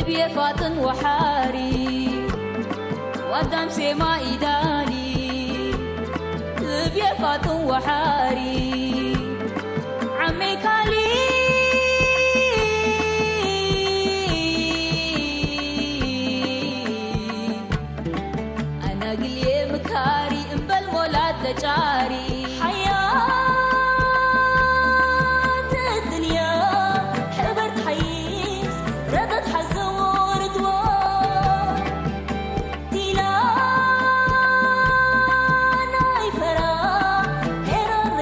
ልብየ ፋጥን ወሓሪ ዋዳም ሴማ ኢዳሊ ልብየ ፋጥን ወሓሪ ዓመይ ካሊ ኣናግልየ ምካሪ እምበል ሞላት ለጫሪ ሓያት እድንያ ሕበርት ሓይስ ረጠት ሓዘዎ ርድዋ ዲላ ናይ ፈራ ኤረሪ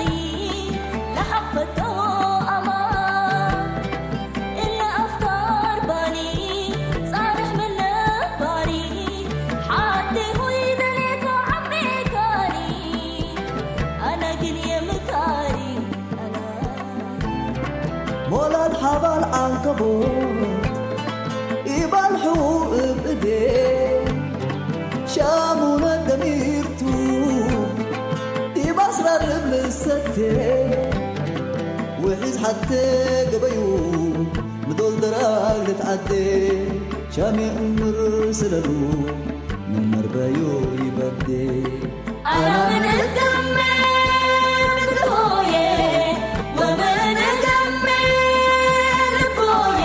ለሓፈተዎ ኣማ እለ ኣፍካር ባሊ ጻርሕ መነባሪ ሓደይ ሆይ ደሌካ ዓሜካሪ ኣነ ግን የምካሪ ኣነ ሞላድ ሓባል ዓንከቦት ኢባልሑ እብ እዴ ሻሙነ ደሚርቱ ኢባስራር እብ ልሰቴ ውሒዝ ሓቴ ገበዩ ምዶል ደራግ ልትዓዴ ሻሜ እምር ስለሉ ምን መርበዩ ይበዴ ኣና ምን እደመ ብትሆየ ወምን እደመ ልቦየ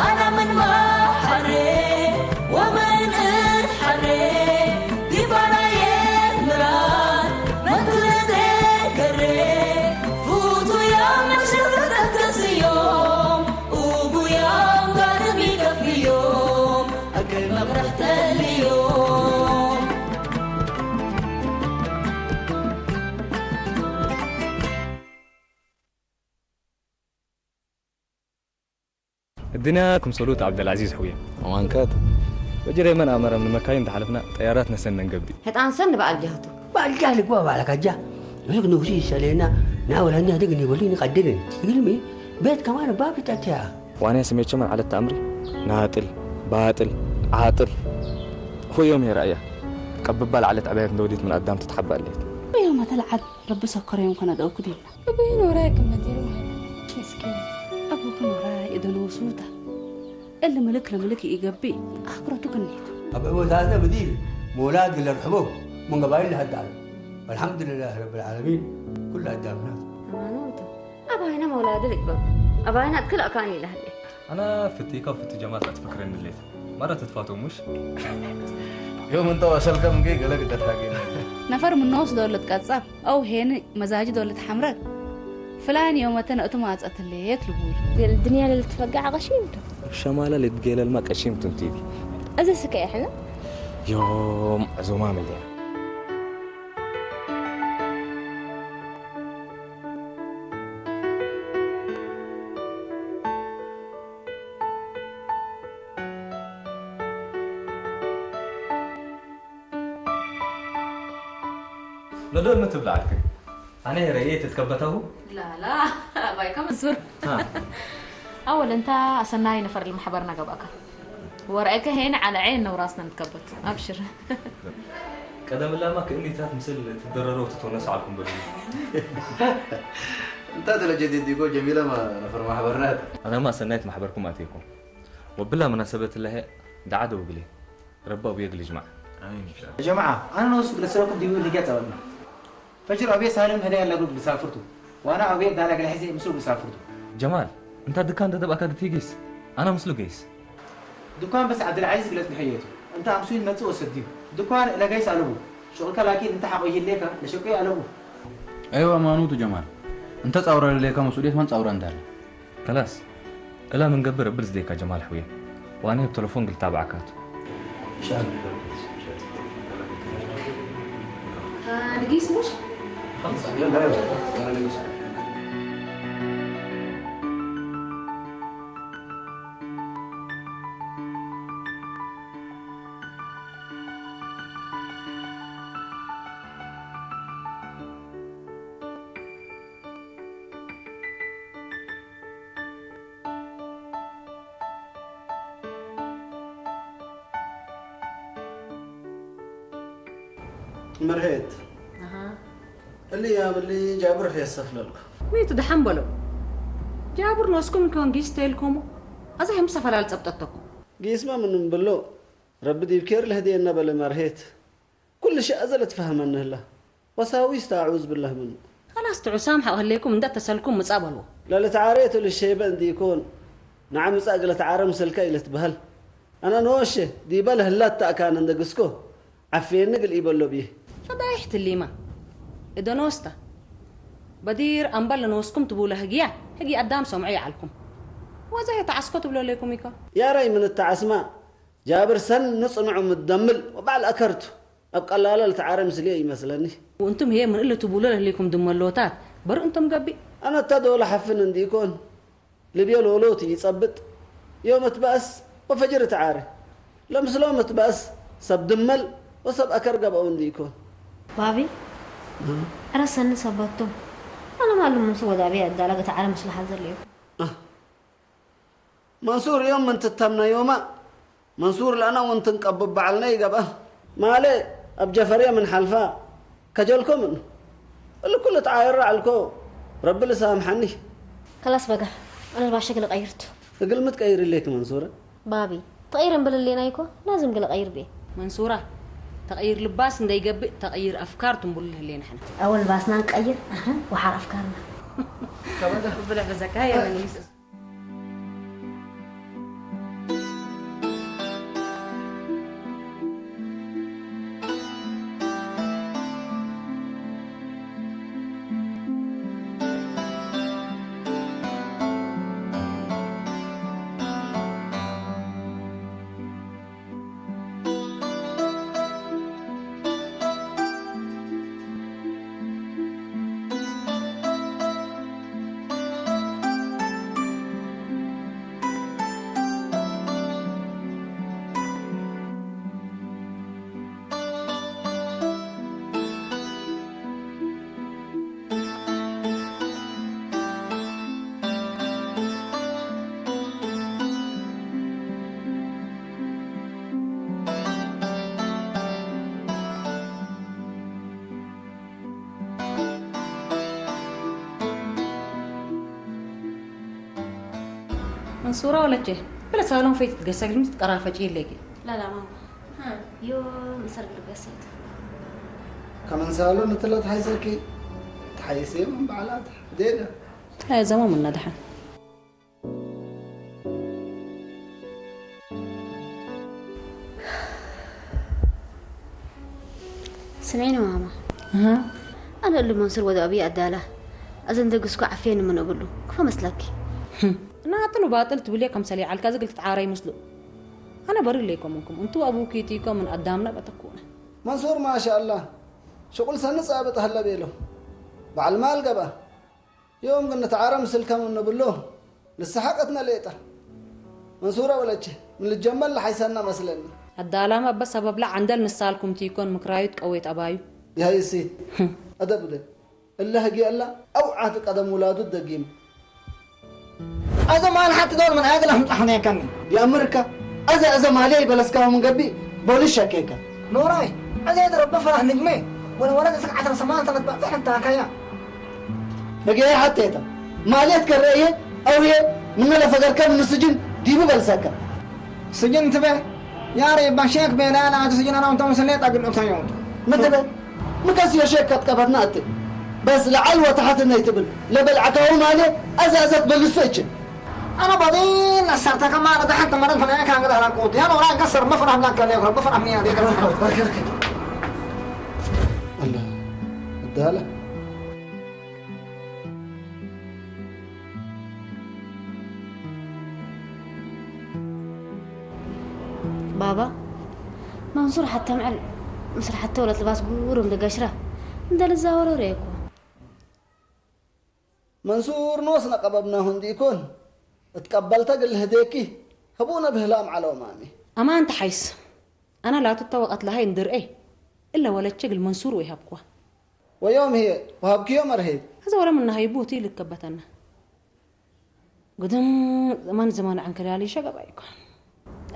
ኣና ምን ማሓሬ ወምን እድሓሬ ዲባናየ ምራን መቱለተ ገሬ ፉቱያ መሽርፍተት ከስዮም ኡጉያም ጋድም ይከፍዮም ኣከይ መቕርሕ ተልዮም الدنيا ክምሰሉት ዓብደልዓዚዝ ሕውየ። ኣማንካት በጅሬ መን ኣመረም ንመካይን ተሓልፍና ጠያራት ነሰን ነንገቢ። ሕጣን ሰን በዓል ጃህቱ። ባልጃ ልግባ ባላካጃ ሉክ ንጉሲ ይሰለየና ናወላኛ ደግን ይበሉ ንቀድልን ይግልሚ ቤት ከማን ባብ ይጠትያ ዋንያ ስሜቸመን ዓለት ተኣምሪ ናጥል ባጥል ዓጥል ሆዮም ሄራ እያ ቀብባል ዓለት ዕባየት እንደወዲት ምን ኣዳም ትትሓባ ኣለየት እዮም ተልዓል ረቢ ሰከረዮም ከነደውኩ ዲና እቡይ ኖራ ክመት ይሩ ምስኪን ኣቡክ ኖራ የደነወሱታ እሊ ምልክ ለምልክ ይገብእ ኣክረቱ ክኔቱ ኣብ ዕቦታትነ ብዲል ሞላድ ግለርሕቦ መንገባይል ለሀዳሉ والحمد لله رب العالمين ኩሉ ኣዳምና ሃይማኖቱ ኣባይና መውላዱ ልግበብ ኣባይና ክልእ ካን ይለህለ ኣና ፍትይ ካብ ፍቲ ጀማል ኣትፈክረኒ ሌት ማራ ትትፋቶ ሙሽ يوم انت وصلك من جي قالك ده حاجه ነፈር ምንወስዶ ለትቀጻብ ኣው ሄን መዛጅ ዶ ለትሓምረር ፍላን ዮመተን እቱ ማጸትሌት ልቡል الدنيا للتفقع غشيمته ሸማላ ልትጌለልማ ቀሺም ትንቲቢ እዚ ስከ ይሕነ ዮም ዕዙማ ምልያ ندور متبلعك أنا رأيت تكبته لا لا بايكم الزور أول أنت أصنعي نفر المحبر نقبك ورأيك هنا على عين وراسنا نتكبت أبشر ቀደም ላማ ክእኒታት ምስል ትደረረው ትተነሱ ዓልኩም በሉ انت تلجدي ديكو جميله ما نفر محبرنات ኣናማ ሰናይት ማሕበርኩም ኣትየኩም ወብላ መናሰበት ለሀ ደዓ ደውግሌ ረባቡ የግል ጅማዕ ጀማዓ ኣነ ነሱ ግለሰበኩም ዲቡ ልጃ ጸበብና ፈጅር ኣቤ ሳልም ህዳይ ኣለጉ ብሳፍርቱ ዋና ኣቤ ዳላ ገለ ሕዜ ምስሉ ብሳፍርቱ ጀማል እንታ ድካ እንደ ደብኣካ ድትይ ገይስ ኣና ምስሉ ገይስ ድኳን በስ ዓብደልዓዚዝ ግለጽ ንሕየቱ እንተ ኣምሱይን መጽእ ወሰድዩ ድኳን ለገይስ ኣለቡ ሸቕልካ ላኪን እንተ ሓቆ ይህሌካ ለሸቆይ ኣለቡ ኣይዋ ማኑቱ ጀማል እንተ ጻውራ ለሌካ መስኡልየት መን ጻውራ እንዳለ ከላስ እላ ምን ገብር እብል ዝደይካ ጀማል ሕውየ ዋነ ብ ተለፎን ግልታብዓካቱ ንጊስ ሙሽ መርሄት እሊ ያብሊ ጃብር ሄሰፍለልኩ ወይቱ ደሓን በሎ ጃብር ኖስኩም ከንጊስ ተልኩሙ ኣዛ ህምሰ ፈላል ጸብጠተኩም ጊስማ ምን እምብሎ፣ ረቢ ዲብ ኬር ለህድየና በለ መርሄት። ኩሉ ሺ ኣዘ ለትፈህመኒ ህላ። ወሳዊስ ተኣዑዝ ብላህ ምኑ። خلاص ትዑሳም ሓቕ ህሌኩም እንዳ ተሰልኩም ምጻእ በልዎ። ለልትዓረየቱ ልሸይበ እንዲኮን፣ ንዓ ምጻእ ግለ ተዓረ ምስልካ ኢለትበሃል። ኣነ ንወሸ ዲበ ለህላት ተኣካነ እንደግስኮ፣ ዓፍየኒ ግል ኢበሎ ብዬ። ፈዳይሕ ትሊማ። እደ ኖስታ። በዲር ኣምባል ለኖስኩም ትቡለ ህግያ፣ ህጊ ኣዳም ሰምዖ ይዓልኩም። ወዘ ተዓስኮ ትብሎ ለይኩም ኢኮ። ያራይ ምን ተዓስማ፣ ጃብር ሰን ንጽንዑ ምደምል ወባዕል ኣከርቱ። ኣብ ቀላለ ልትዓረ ምስልዮ ይመስለኒ። ወእንቱም ህየ ምን እለ ትቡሎ ለህሊኩም ድመሎታት፣ በሩ እንቶም ገቢእ። ኣነ እታ ዶለ ሓፍን እንዲኮን፣ ልብዮ ሎሎት ይጸብጥ። ዮም እትበእስ ወፈጅር እትዓረ። ለምስሎም እትበእስ ሰብ ድመል ወሰብ ኣከር ገብአው እንዲኮን። ባቢ፣ እም። ዕረ ሰኒ ሰበቶም። ኣነ ማሉ ምንሱ ወዳቢ ኣዳላ ገታ ዓረ ምስልሓ ዘለዩ። ኣህ። መንሱር ዮም ምን ትተምናዮማ፣ መንሱር ለአና ወንትን ቀብብ በዓልና ይገብአ። ማለ ኣብ ጀፈርየ ምን ሓልፋ ከጀልኮ ምኑ። እሊ ኩሉ ተዓየራ ዓልኮ ረቢ ልሳምሓኒ። ከላስ በጋ፣ ኣነ ልባሸ ግለ ቀይርቱ። እግል ምትቀይር ኢሌክ መንሱረ? ባቢ፣ ተቐይር እምብል ሌና ይኮ፣ ላዝም ግለ ቀይር ቤ። መንሱራ፣ ተቐይር ልባስ እንደይገብእ ተቐይር ኣፍካር ትንቡሉ ህሌና ሕና። ኣወል ልባስና ንቀይር፣ ኣህ፣ ወሓር ኣፍካርና። ብልሕ በዘካ የመንግስት መንሱራ ወለቼ፣ ብለ ሳሎን ፈይት ትገሰግልምስ ትቀራፈጪ ኢለኪ። لا لا ماما، ها، يوم يسرق القصيد. ከመን ሳሎን እትለ ትሓይሰኪ፣ ትሓይሲ ምን በዓላት፣ ዴደ። ታይ ዘማ ምና ደሓን። ስምዒኒ ማማ። ኣሃ። ኣነ እሉ መንሱር ወደ ኣብይ ኣዳላ። ኣዘን ደግስኩ ዓፍየኒ ምን እብሉ። ክፈ መስለኪ። ህም። ናጥሉ ባጥል ትብልዮ ከም ሰሊዓልካ ዝግል ትትዓረ ይመስሉ። ኣነ በሪ ለይኮም እንኩም። እንቱ ኣቡኪ ቲኮ ምን ኣዳምና በተኩነ። መንሱር ማሻኣላ። ሽቁል ሰኒ ጻብጥ ሃለ ቤሎ። በዓል ማል ገባ። ዮም ግን ንትዓረ ምስልከም እንብሎ፣ ንስሓቀትና ሌጣ። መንሱረ ወለቼ፣ ምን ልጀመር ለሓይሰና መስለኒ። ኣዳላማ በሰበብላ ዓንደል ንሳልኩም ቲኮን ምክራዩት ቀዌት ኣባዩ። ያይሲት፣ ህም። ኣደብ ደ። እለ ህጊ ኣላ፣ ኣው ዓቲ ቀደም ውላዱ ደጊም። ኣዘ ማል ሓቲ ዶል ምን ኣያገላ ህምጣ ሕኔከኒ። የእምርካ፣ ኣዘ፣ ኣዘ ማልያ ይበለስካሁ ምን ገቢ፣ ቦሊስ ሸኬካ። ኖራይ፣ ኣዘ የት ረቢ ፈራሕ ንግሜ፣ ወለ ወረድ እስክ ዓሰርተ ሰማንያ ሰነት ባዕጽሕ እንታካያ። ህገየ ሓቴታ፣ ማልየት ከረእየ፣ ኣውየ፣ ምነ ለፈገርከ ምን ስጅን ዲቡ በልሰካ። ስጅን ትበ፣ ያሬ ባሼክ ቤላ ላቱ ስጅን ኣና ወንቶም ስሌጣ ግን ኦታዮ። ምትበ፣ ምከስ የሼክ ከጥቀበትና እት። በስ ለዓል ወተሓት ነይ ትብል፣ ለበልዓካሁ ማልየ፣ ኣዘ ኣዘ ትበልሶ ይችል። ኣነ በዲን ኣሳርተ ከማን ደሓን ተመረን ፈናያ ካን ገዳ ላቆት። ያ ኖራ ከሰር መፍራህ ላከለ፣ መፍራህ ምን ያዴ። ኣላ፣ እዳለ። ባባ፣ መንሱር ሓተምዕል ምስ ሓተ ወለት ልባስ ጉሩም ድገሽራ እንደ ልዛወሮ ሬኮ። መንሱር ኖስ ነቀበብናሁ እንዲኮን እትቀበልተ ግል ህዴኪ ህቡነ ብህላም ዓለው ማሚ። ኣማን ተሓይስ። ኣና ላቱ ተወቀት ለሃይ እንድርኤ እለ ወለቼ ግል መንሱር ወይ ሃብኳ። ወዮም ህየ ወሃብክዮ መርሄት። እዚ ወረ ምናሃይቡ እቲ ልከበተና። ግድም ዘማን ዘማን ዓንከላሊ ሸገባ ይኮን።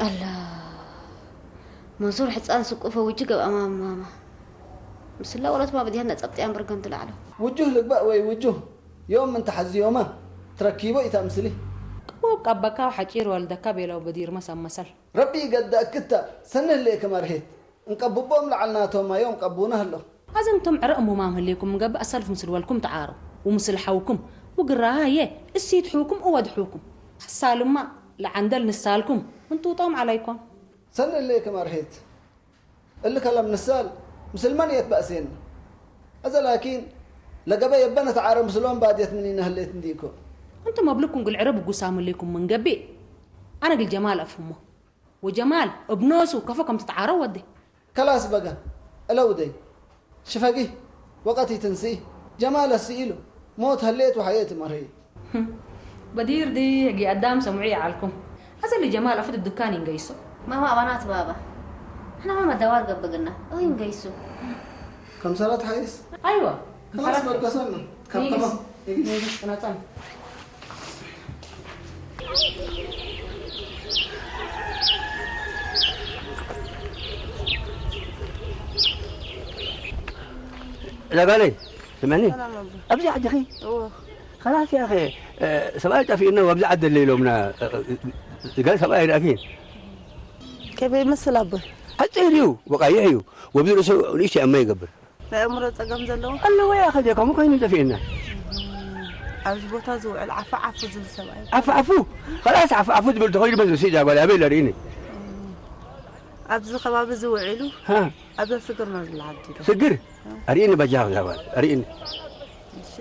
ኣላ መንሱር ሕፃን ስቁፈ ውጅ ገብኣ ማማ። ምስላ ወለት ማ ብዲሃን ነጸብጥያን በርገም ትላዕሎ። ውጁህ ልግባእ ወይ ውጁህ ዮም ምን ተሓዝዮማ ትረኪቦ ኢታ ምስሊ። ወብ ቀበካ ሓጪር ወልደካ ቤለው በዲር መሰል መሰል። ረቢ ይገዳእክታ ሰነህ ሌክ መርሄት። እንቀብቦም ለዓልናቶም ኣዮም ቀቡና ህሎ። ኣዘምቶም ዕረ እሙማም ህሌኩም ምገብእ ኣሰልፍ ምስል ወልኩም ተዓረው። ወምስል ሓውኩም። ውግራ ሃየ። እሲት ሕውኩም እወድ ሕውኩም። ሓሳልማ ለዓንደል ንሳልኩም። እንጡጦም ዓላይኮን። ሰነህ ሌክ መርሄት። እልከ ለምሳል ምስል መን የትባእሴን? እዘ ላኪን ለገበ የበነ ተዓረ ምስሎም ባድየት ምኒነ ህሌት እንዲኮ። እንተ መብልኩም ግልዕረ ብጉሳም ህሌኩም ምን ገቢእ። ኣነ ግል ጀማል ኣፍህሞ። ወጀማል እብ ኖሱ ከፎ ከም ትተዓረው ወዴ። ከላስ በገ እለውደይ ሽፈጊ ወቀት ይትንሲ ጀማል ኣስኢሉ ሞት ህሌት ወሓየት መርሄ። በዲር ዲ ህጊ ኣዳም ሰምዑ ይዓልኩም። ኣዘሊ ጀማል ኣፍት ድካን ይንገይሶ። ማማ ኣባናት ባባ። ሕና ማማ ደዋር ገብግና። ኦይ ንገይሱ። ከም ሰላት ሓይስ? ኣይዋ። ከላስ በገሰና። ከም ከማ። ይግስ። ይግስ። ቅናጻን። ለጋለይ፣ ስምዕኒ። ሰላም ኣቦ። ኣብዚ ዓድኺ? እዎ። ኸላስ ያኸ፣ እ፣ ሰብኣይ ጠፊእና፣ ኣብዚ ዓዲ ኣሎ ኢሎምና፣ እ፣ እ፣ ገለ ሰብኣይ ርኣኪ? ከመይ ይመስል ኣቦ? ሓጺር እዩ፣ ወቃይሕ እዩ። ወብዚ ርእሱ ንእሽተይ እማ ይገብር። ናይ ኣእምሮ ጸገም ዘለዎ? ኣለዎ ያኸ፣ ከምኡ ኮይኑ ጠፊእና። ኣብዚ ቦታ ዝውዕል ዓፉ ዓፉ ዝብል ሰብኣይ። ዓፉ ዓፉ? ኸላስ ዓፉ ዓፉ ዝብል ተኾይኑ በዚ ርእሱ እዛ ጓል ኣበይ ኣላ ርኢኒ? ኣብዚ ከባቢ ዝውዕሉ? ሃ። ኣብዛ ስግር ነው ዝለዓል ዲዶ? ስግር? ኣርእኒ በጃ ዛባል፣ ኣርእኒ። እሺ።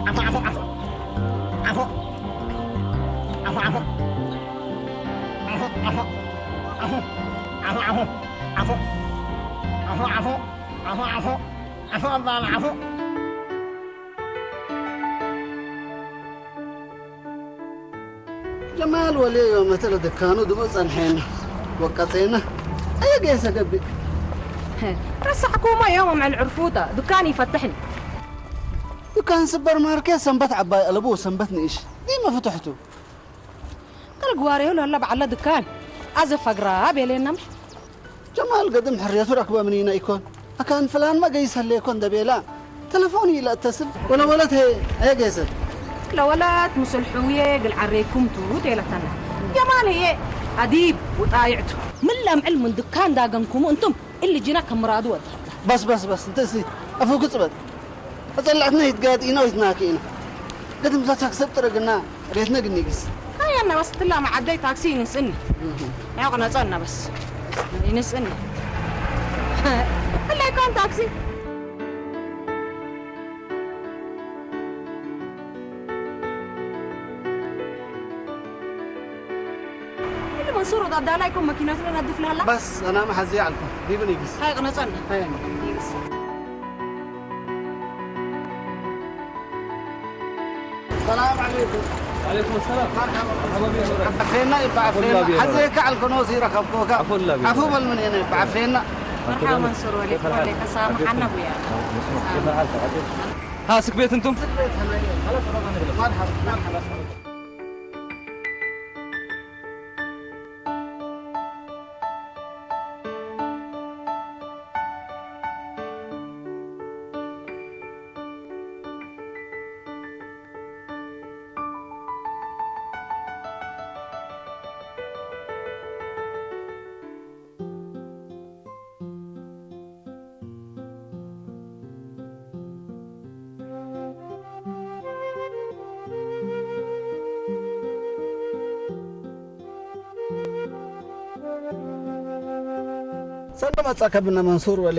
ዓፎ፣ ዓፎ፣ ዓፎ። ዓፎ። ዓፎ፣ ዓፎ። ዓፎ፣ ዓፎ። ዓፎ። ዓፎ፣ ዓፎ። ዓፎ። ዓፎ፣ ዓፎ። ዓፎ፣ ዓፎ። ዓፎ፣ ዓፎ። ዓፎ፣ ዓፎ። ዓፎ፣ ዓፎ። ዓፎ፣ ዓፎ። ጀማል ወልዮ መተ ለድካኑ ድሞ ጸንሐና ወቀጼና። ኣየ ጌሰ ገብእ። ረሳዕኩሞ እዮም ኣምዕል ዕርፉታ፣ ድካን ይፈትሕን። ድካን ስፐር ማርኬት ሰንበት ዓባይ ኣለቡ ሰንበት ንእሽ። ዲመ ፍትሕቱ። ከልግዋሬሁ ለላ በዓለ ድካን። ኣዘ ፈግራ ቤሌናም። ጀማል ገድም ሕርየቱ ረክበ ምኒነ ኢኮን። ኣካን ፍላን መገይስ ህሌኮን ደቤላ። ተለፎን ኢለ እተስል። ወለወለት ሄ፣ ሄ ጌሰ። ለወለት ምስል ሕውዬ ግል ዓሬኩም ቱ ቴለተና። ጀማል ህዬ ኣዲብ ውጣይዕቱ። ምን ለምዕል ምን ድካን ዳገንኩሙ እንቱም እሊ ጅና ከም ምራዱ ወዳ። በስ፣ በስ፣ በስ፣ እንተ እሲ፣ ኣፉ ግጽበት። ኣጸላዕትና ይትጋየጥ ኢና ወይትናከ ኢና። ገድም ዛ ታክሲ ጥረግና ሬትነ ግን ይግስ። ሃያ እና በስ ትላ መዓደይ ታክሲ ይንስእኒ። እህ። ያው ቅነጸና በስ። ይንስእኒ። እላይ ካን ታክሲ። اللي منصور ضد عليكم ماكينة لنا ضيف لها. بس أنا محزي عنكم. دي بنيجس. هاي قناة صنع. هاي. يجس. السلام عليكم. وعليكم السلام. مرحبا. مرحبا بك. عفينا يبقى عفينا. حزيك على الكنوز يركبوك. عفو الله بك. عفو بالمن هنا يبقى عفينا. مرحبا منصور وليك. كيف الحال؟ وليك السلام. عافية. حنا أبويا. مسموح. كيف الحال؟ ها، سك بيت أنتم؟ سك بيت هنا. خلاص، خلاص، أنا أقول. مرحبا، مرحبا. ሰላም መጻእካ ብነ መንሱር ወሌ።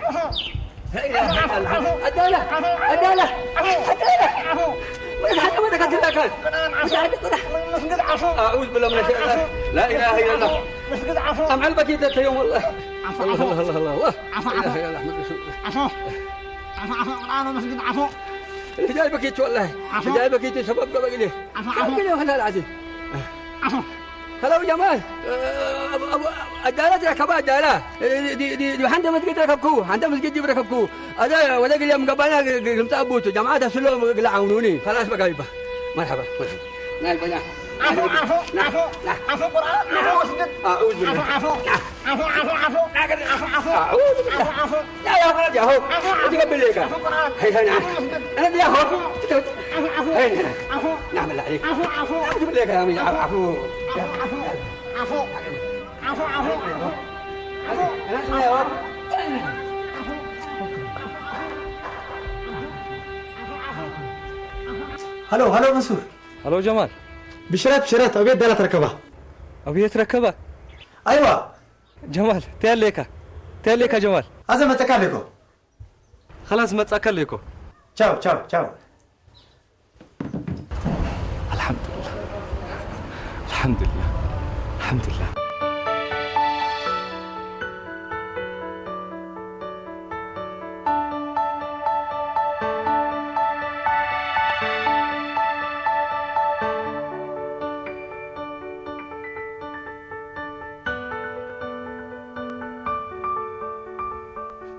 لا إله إلا الله. عدالة. عدالة. عدالة. من حق ما تقتل أكل؟ مش عارف تقول. مسجد عفو. أعوذ بالله من الشيطان. لا إله إلا الله. مسجد عفو. أم علبك يدت يوم والله. عفو، الله، عفو. الله، الله، الله، الله. عفو، لا إله عفو. إلا الله، أحمد رسول الله. عفو. عفو، عفو. القرآن ومسجد عفو. اللي جايبك يتولى والله. عفو. اللي جايبك يتسبب قبل إليه. عفو، عفو. سبب إليه والله العظيم. عفو. هلا وجمال. أه، أبو، أبو، الدالة تركبها الدالة. أه، دي، دي، دي، دي حندا مسجد ركبكو، حندا مسجد جيب ركبكو. هذا ولا قال يوم قبانا قمت أبوتو، جماعة سلو قال عاونوني. خلاص بقى يبا. مرحبا، مرحبا. نال بنا. عفو، عفو، نعم. عفو. نعم. عفو قرآن، عفو مسجد. أعوذ بالله. عفو، عفو. نعم. عفو، عفو، عفو. عفو، عفو. أعوذ بالله. عفو، عفو. لا، يا ولد، يا هو. عفو، عفو. أنت قبل ليك. عفو قرآن. هي، هي، نعم. عفو مسجد. أنا دي يا هو. عفو. عفو، عفو. هي، نعم. عفو. نعم، الله عليك. عفو، عفو. أنت قبل ليك يا عمي. عفو. عفو، عفو. عفو. عفو، عفو، عفو. عفو. هلو، هلو منصور. هلو جمال. ብሽረት፣ ብሽረት፣ ኣብየት ዳላ ትረከባ? ኣብየት ረከባ? ኣይዋ። ጀማል፣ ተያሌካ። ተያሌካ ጀማል። ኣዘ መጸካ ኣለኮ። خلاص መጻካ ኣለኮ። ቻው፣ ቻው፣ ቻው። الحمد لله. الحمد لله. الحمد لله.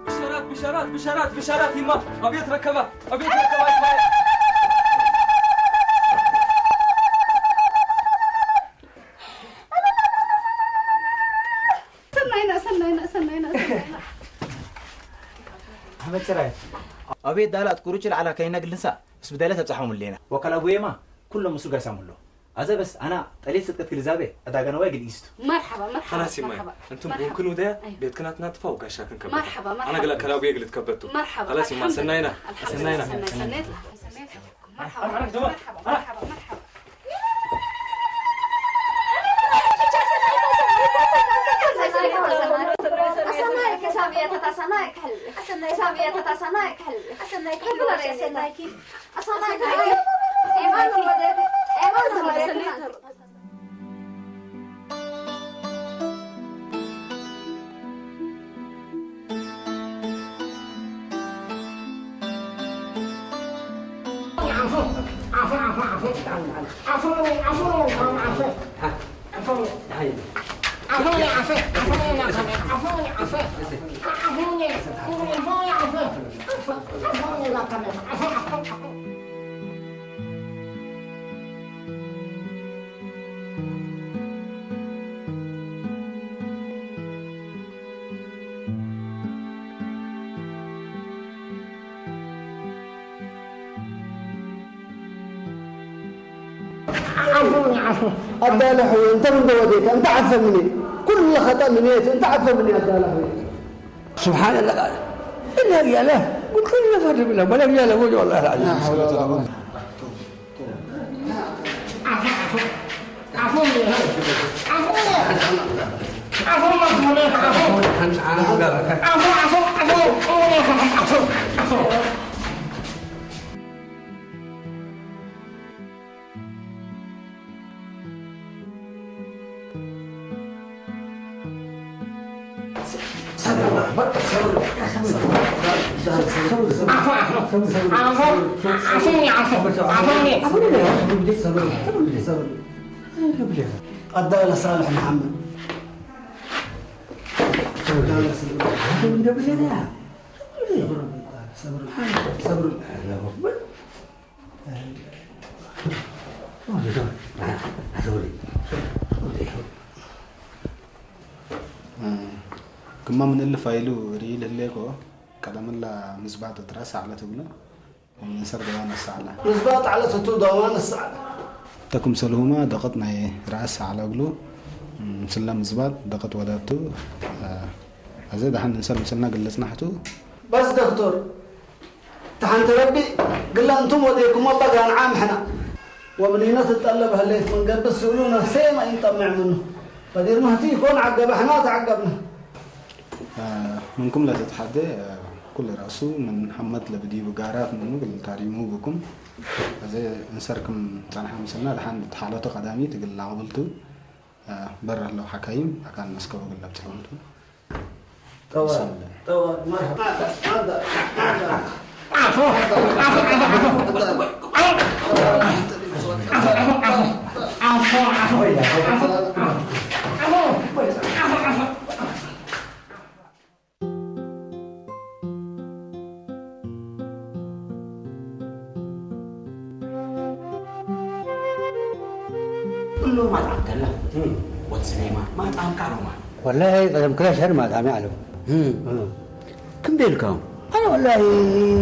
ብሸራት፣ ብሸራት፣ ብሸራት፣ ብሸራት ይማ፣ ኣብየት ረከባ፣ ኣብየት ረከባ ይማ። ሰናይና፣ ሰናይና፣ ሰናይና፣ ሰናይና። ኣሕመድ ጭራይ፣ ኣብየት ዳላት ቁሩጭ ለዓላ ከይና ግልንሳ፣ ምስ ብዳይለ ተብጻሖም ሌና። ወከል ኣቡየማ፣ ኩሎም ምስሉ ጋይሳም ኣሎ። ኣዘ በስ ኣና ጠሌት ስጥቀት ግልዛቤ ዕዳጋነዋይ ግልኢስቱ። መርሓባ፣ መርሓባ፣ خلاص يما، መርሓባ፣ أنتم መርሓባ። ممكن وده أيوة. بيت كنات ناتفا وقاشا كن كبتو. መርሓባ፣ መርሓባ። أنا قال لك أنا ويا قلت كبتو. መርሓባ፣ خلاص يما، ألحمد سناينا. لله. سناينا. سناينا. መርሓባ፣ መርሓባ፣ መርሓባ፣ መርሓባ። ዓፉ፣ ዓፉ። ኣዳለ ሕወ፣ እንተ ምን ደወዴከ፣ እንተ ዓፈ ምኔ። ኩሉ ኸጠ ምኔት፣ እንተ ዓፈ ምኔ ኣዳለ ሕወ። سبحان الله. إلا رجالة. قلت له: "فرد بالله، ولا رجالة، وجه الله العظيم." لا حول ولا قوة. ኣዳለ ሳልሕ መሓመድ። ኣዳለ ሳልሕ መሓመድ። ሰብር፣ ሰብር፣ ሰብር። ክማ ምን እልፍ ኣይሉ ርኢ ልህሌኮ ቀደምላ ምዝባጥ ድረስ ኣዕለት እብሉ። ምንሰር ደዋ ነሳዕላ። ምዝባጥ ኣዕለት እቱ ደዋ ነሳዕላ። ተኩም ሰልሁማ ደቐጥ ናይ ራእስ ኣዕላ እብሉ። ምስላ ምዝባጥ ደቐጥ ወዳቱ። ኣዘ ደሓን ንሰር ምስልና ግለጽና ሕቱ። በስ ዶክተር፣ ተሓንቲ ረቢ ግላ እንቱም ወዴኩም ኣባ ጋንዓ ምሕና። ወምንይነት እጠለብ ህሌት መንገዲ ስእሉ ነፍሴ ማይንጠምዕ ምኑ። በዲር መህቲ ይኮን ዓገበ ሕና ተዓገብና። ምንኩም ለተትሓደ ኩል ራሱ ምን ሐመት ለብዲቡ ጋራት ምኑ ግል ታሪሙ ብኩም። እዚ እንሰርክም ጸንሓ ምስልና ደሓን ብትሓለቱ ቀዳሚ ትግል ላቕብልቱ በረህ ለው ሓካይም ኣካን መስከቡ ግል ለብጽሕምቱ። ኩሉ ማጣም ከላ፣ ወድ ስሌማ፣ ማጣም ቃሮማ። ወላሂ ቀደም ክላሽ ሸር ማጣሚ ኣለዉ። እም። እም። ክም ቤልካም? ኣነ ወላሂ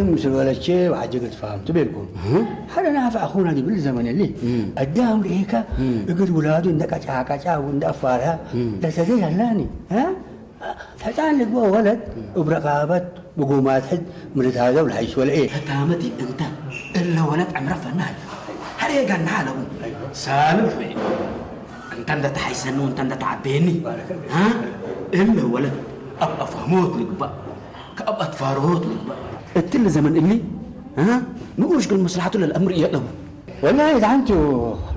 ምስ በለቼ ብሓጂ ግትፋም ትቤልኩም። እም። ሓደ ናፍዕ ኣኹና ዲብል ዘመን የሊ። እም። ኣዳም ርኢካ እም። እግር ውላዱ እንደ ቀጫ ቀጫ እንደ ኣፋራ እም። ለተዘይ ኣላኒ። እ? ሕፃን ልግበኦ ወለድ እም። እብረቃበት ብጉማት ሕድ ምልታዘው ልሓይሽ ወለኤ። ሕታመት እንተ እለ ወለድ ዕምረ ፈናል። ሀሬ ገና ኣለቡ። ሳልም ሑይ። እንተ እንደ ተሓይሰኒ ወንተ እንደ ተዓበየኒ። እ? እለ ወለድ ኣብ ኣፋሞት ልግባእ። ከኣብ ኣትፋሮት ልግባእ። እትሊ ዘመን እሊ፣ እ? ንኡሽ ግን መስላሕቱ ለልኣምር እየ ኣለቡ። ወላሂ፣ ዝሓንቲ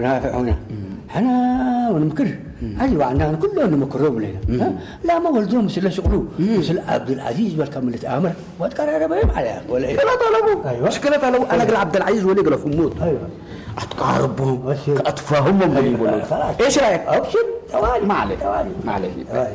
ናፍዕ ሆና። እም። ሕና ወንምክር። እም። ኣዚ ዋዕና ንኩሎ ንምክሮ ብለና። እም። እ? ላማ ወልዶ ምስለ ሽቕሉ፣ እም። ምስል ኣብዱል ዓዚዝ በልካ ምልት ኣምር። ወትቀራረበ ማለት ወለ ሽክለት ኣለቡ። ኣይዋ። ሽክለት ኣለቡ። ኣነ ኣይዋ። ግል ዓብደል ዓዚዝ ወለ ገለ ፍሙት። ኣይዋ። ኣትቃርቦም፣ እሺ። ከኣትፋህሞም ኣይዋ። ይበሉ። ኸላስ። እሺ ራይክ። ኦፕሽን፣ ጠዋሊ። ማዕለ። ጠዋሊ። ማዕለ። ጠዋሊ።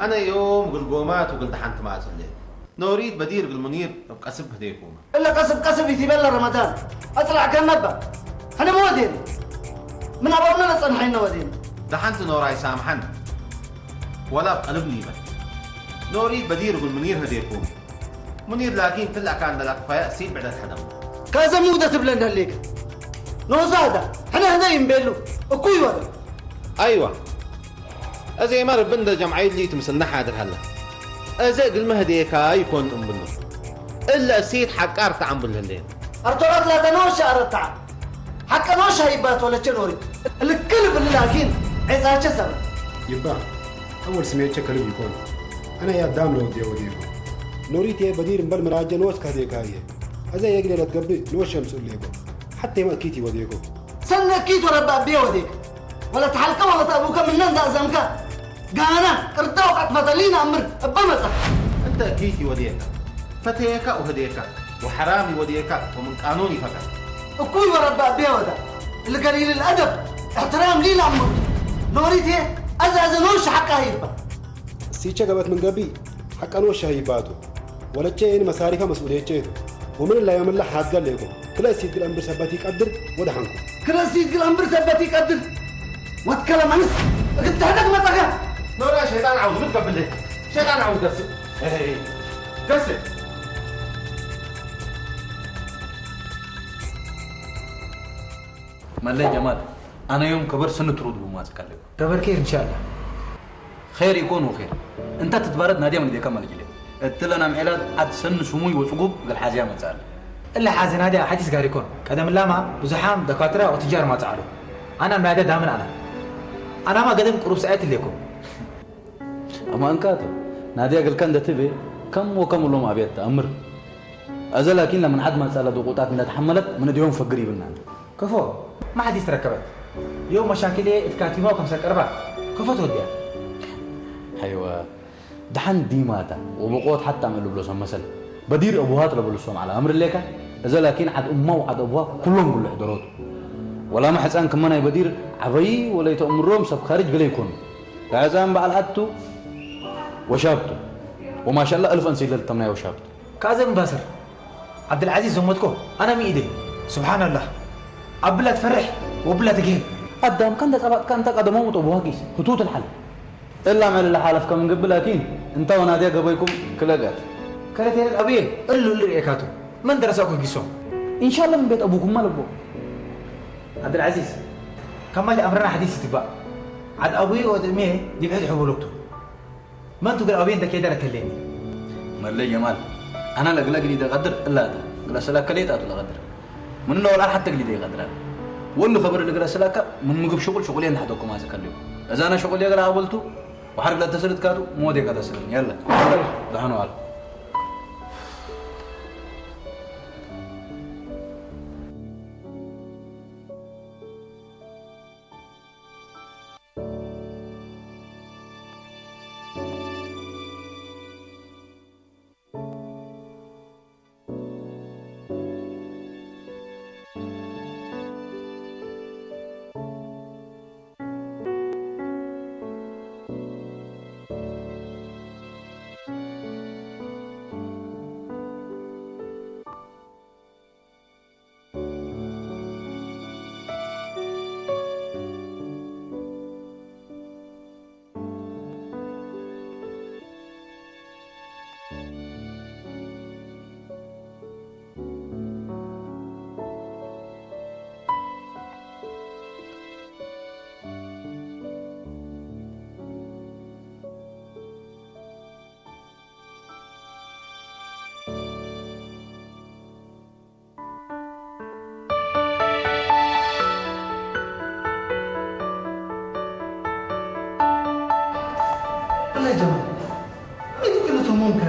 ኣነ ዮም ግል ጎማት ወግል ደሓን ትማጽለ። ኖሪት በዲር ግል ሙኒር እብ ቀስብ ህዴኩማ። እለ ቀስብ ቀስብ ይትበለ ረመዳን። ኣጽላዕ ከነበ። ሕነ መወዴን። ምን ኣባብነ ለጸንሐይነ ወዴን። ደሓንቲ ኖራይ ሳምሓን። ወላ ቀልብ ሊበል። ኖሪት በዲር ግል ሙኒር ህዴኩም። ሙኒር ላኪን ትላካ እንደላ ክፋያ ሲል ብዕደት ሐደም። ከዘ ሙደ ትብለ እንደሌክ። ኖዛ ዳ። ሕነ ህደ ይምቤሉ። እኩይ ወደ። ኣይዋ። እዜማ ርቢ እንደ ጀምዓይት ሊት ምስልና ሓድር ሀለ። እዘ እግል መህዴካ ይኮን እምብሉ። እለ እሲት ሓቃር ተዓምብል ህሌን። ኣርቶራት ላተ ኖሽ ኣረታዕ። ሓቀ ኖሽ ሃይባት ወለቸ ኖሪ። እልክል ብል ላኪን ዔጻቸ ሰበ። ይባ፣ ኣወል ስሜቸ ከልብ ይኮን። ኣነ ያዳም ለወዴ ወዴኮ። ኖሪቴ በዲር እምበል ምራጀ ኖስ ካዴካየ። እዘ የግሌ ለትገብእ ኖሽ ሸምስ እሌኮ። ሓቴ መእኪት ይወዴኮ። ሰነ እኪት ወረባ እቤ ወዴክ። ወለት ሐልቀ ወለት አቡከ ምነ እንዳ እዘምከ ጋና ቅርዳ ወቀጥፈተሊ ነአምር እበ መጸ። እንተ እኪት ይወዴካ ፈተየካ ወህዴካ ወሐራም ይወዴካ ወምን ቃኑን ይፈካ። እኩይ ወረባ እቤ ወዳ القليل الأدب احترام لي لأمك. نوريتي أزازة نوش حقها يبا. ሲቸ ገበት ምን ገቢ ሐቀን ወሻ ይባቱ ወለቼ የን መሳሪፋ መስኡልየቼ የቱ ወምን ላይ መላ ሐድጋ ለይኩ ክለ ሲት ግል አንብር ሰበት ይቀድር ወደ ሐንኩ ክለ ሲት ግል አንብር ሰበት ይቀድር ወትከለ መንስ እግትሕደግ መጠጋ ኖራ ሸይጣን ዓውዝ ምን ከብለ ሸይጣን ዓውዝ ገስ ገስ መለይ ጀማል ኣነ ዮም ከበር ስንትሩድ ብማጽቀለ ከበር ኬር እንሻላ ኸይር ይኮን ወኸይር እንተ ትትባረድ ናድያ መግዴካ ማልጅለ እትለና ምዕላድ ዓድ ሰን ስሙይ ወጽጉብ ገልሓዝያ መጻል እለ ሓዚ ናድያ ሓቲስ ጋር ይኮን ቀደም ላማ ብዙሓም ደካትራ ወትጃር ማጻ ኣሉ ኣና ናድያ ዳምን ኣና ኣናማ ገደም ቅሩብ ሰዓት ሌኮ ኣማ እንካቶ ናድያ ገልካ እንደትቤ ከም ወከም ሎም ኣብያት ተኣምር ኣዘ ላኪን ለምን ዓድ ማጻላ ድቁጣት እንደተሐመለት ምን እድዮም ፈግር ይብናን كفو ما حد يستركبت يوم مشاكل اتكاتيما وكم سكربا كفو توديا حيوة دحن ديماتا وبقوت حتى من لبلو سمسل بدير أبوهات لبلو سوم على أمر ليكا إذا لكن عد أمه وعد أبوها كلهم كل حضروت ولا محسن كمان بدير عبي ولا يتأمرهم سب خارج قلي يكون كازان بعل عدتو وشابتو وما شاء الله ألف أنسي للتمنية وشابتو كازم باسر عبد العزيز زمتكو أنا ميدي سبحان الله أبلا تفرح وبلا تجهل قدام كان تقبط كان تقدمه مطبوها كيس خطوط الحل إلا ما لله حالف كم قبل لكن أنت وناديا قبيكم كلا قات كلا تيرك أبيه إلا اللي ريكاتو من درسوك قيسو إن شاء الله من بيت أبوكم ما لبو عبد العزيز كما لي أمرنا حديث تبا عد أبوي ودمي دي بحد حبولوكتو ما أنتو قال أبين دكي دارك الليل ملي جمال أنا لقلا قلي دا قدر إلا دا قلا سلا كليت أتو دا قدر من إنه ولا حتى قلي دا قدر وإنه خبر اللي قلا سلاكا من مقب شغل شغلين حدوكم هذا كله إذا أنا شغل يقرا أولتو وحرق لا تسرد كاتو مودي كاتا سرد يلا دحنو على الله يجمع. ما يمكن لهم ممكن.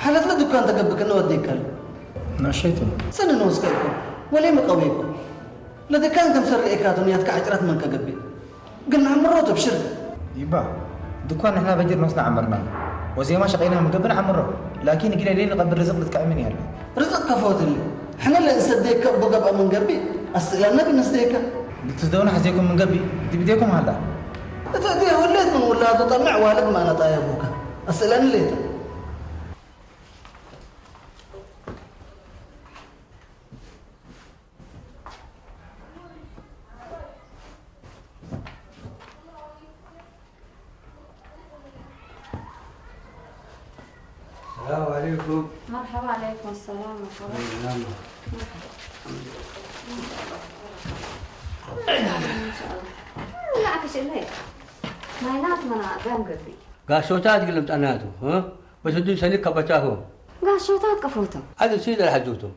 حالتنا دكان تقبل كنا وديك. نشيتم. سنة نوسكيكم. ولي مقويكم. لدكان كم سر إيكاتون يتكحجرات من كقبل. ግን ንዓምሮ ተብሽር። ይባ ድኳን ንሕና በጅር መስና ዓመርና ወዜማ ሸቐይና ምግብን ዓምሮ ላኪን ግለ ሌል ንቐብል ርዝቕ ልትከዐ ምን ያለ ርዝቕ ከፈወትሊ ሕነ ለእንሰደየከ እቦ ገብአ መንገቢ ኣስእለነ ብንስደየከ ብትዝደውና ሕዜኩም መንገቢ ድብዴኩም ሃላ እቲ እድየ ወሌት ምን ውላዱ ጠምዕ ዋልድ ማነጣ የቡከ ኣስእለኒ ሌተ السلام عليكم. مرحبا عليكم السلام مرحبا. السلام. مرحبا. إن شاء الله. لا عكش إلي. ما ينات منا قام قبي. قاشوتات قلمت أناتو، ها؟ بس بدو يسألك كبتاكو. قاشوتات كفوتو. هذا السيد الحدوتو.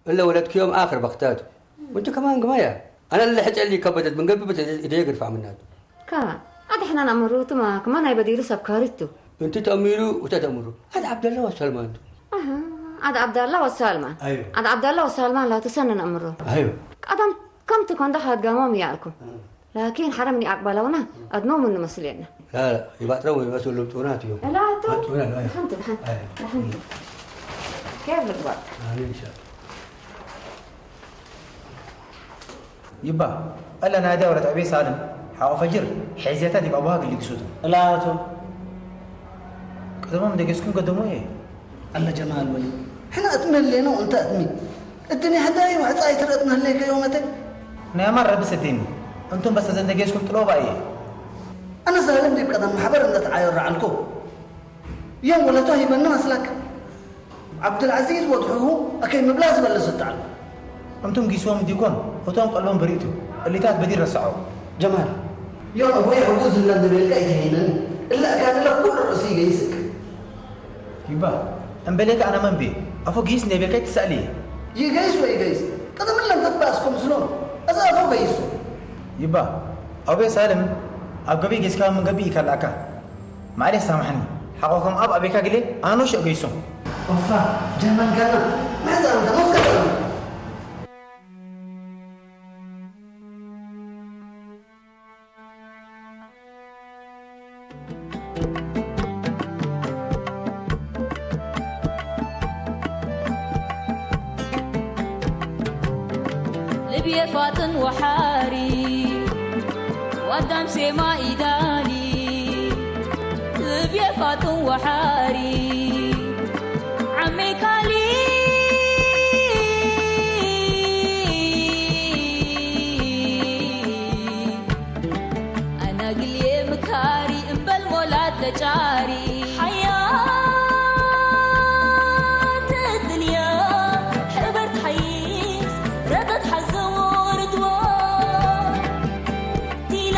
إلا ولدك يوم آخر بختاته. وأنت كمان قمايا. أنا اللي حتى اللي كبدت من قبل بتدي يقرف عملناته. كا. عاد إحنا نأمرو تما كمان هاي بديرو سبكاريتو. أنت تأميرو وتتأمرو. عاد عبد الله وسلمان. أها. عاد عبد الله وسلمان. أيوه. عاد عبد الله وسلمان لا تسنن أمرو. أيوه. قدم كم تكون دخلت قامهم يالكم. ላኪን ሓረምኒ ኣቅባላውና ኣድመው ምን መስልየና لا لا يبقى تروي بس اللي بتونات يوم لا تو بتونات أيوة. دحنت دحنت أيوة. دحنت كيف الوقت آمين إن شاء الله ይባ፣ እለ ናድያ ወለት ዕቤ ሳልም ሓቆ ፈጅር ሐይዝያታ ዲብ ኣቡሃ ግሊ ግሱቱ። እላቱ። ቅደሞም ደገስኩም ገደሞ እየ። ኣለ ጀማል ወሊ፣ ሕና እጥሚ ህሌኖ እንተ እጥሚ። እድኒ ሕዳይ ወሕፃይ ትረጥሚ ህሌከ ዮመተ። ናይ ኣማር ረቢ ሰደኒ። እንቱም በሰ ዘንደገስኩም ጥሎባ እየ። ኣነ ሳልም ዲብ ቀደም ማሕበር እንደተዓዮ ረዓልኩ። ዮም ወለቶ ሂበኒ መስለክ። ዓብዱልዓዚዝ ወድሕሁ ኣከይ ምብላ ዝበለሰ ተዓል። እንቱም ጊስዎም ዲኮን፣ እቶም ቀልቦም በሪእቱ፣ እሊታት በዲር ረስዖ። ጀማል፣ ዮም ኣቦይ ሕጉዝ ዝብለን ዝበልካ ኣይትሄይነን፣ እላ እካንለ ኩሉ ርእሲ ይገይስክ። ይባ፣ እምበሌካ ኣነ መንቤ፣ ኣፎ ጊስ እንደ ቤልካ ይትሰእል እየ። ይገይስ ወይ ይገይስ፣ ቅድምለን ተባእስኩም ስሎም፣ እዛ ኣፎ ገይሱ። ይባ፣ ኣቤ ሳልም፣ ኣብ ገቢ ጌስካ ምን ገቢ ይከላእካ። ማዕሌ ሳምሓኒ፣ ሓቆ ከም ኣብ ኣቤካ ግሌ ኣኖ ሸእ ገይሶም። ኦፋ፣ ጀርመን ከና፣ መሕዛ እንተ ሞስከ ልብየ ፋጥን ወሓሪ ዋዳም ሴማ ኢዳሊ ልብየ ፋጥን ወሓሪ ዓሜካሊ ኣናግልየ ምካሪ እምበል ሞላት ተጫሪ ሓያት ትድልያ ሕበርት ሓይስ ረጠት ሓዘዎ ርድዎ ቲላ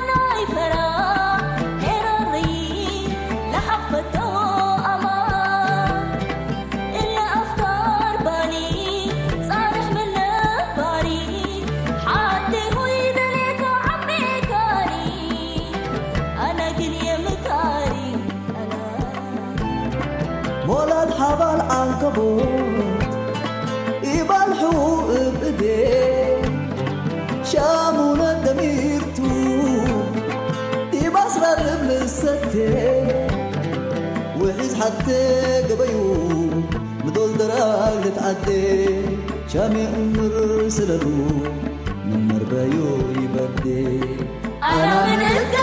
ናይ ፈራ ኤረሪ ለሓቕ ፈተዎ ኣማ እለ ኣፍካር ባኒ ጻርሕ ምን ነባሪ ሓንቲ ሆይ ደሌካ ዓሜካሪ ኣነ ግን የምካሪ ኣነ ሞላል ሓባል ዓንከቦት ኢባልሑ እብ እዴ ሻሙነ ደሚርቱ ዲብ ኣስራር እብ ልሰቴ ውሒዝ ሓቴ ገበዩ ምዶል ደራግ ልትዓዴ ሻሜ እምር ስለሉ ምን መርበዩ ይበዴ ኣና ምን እካ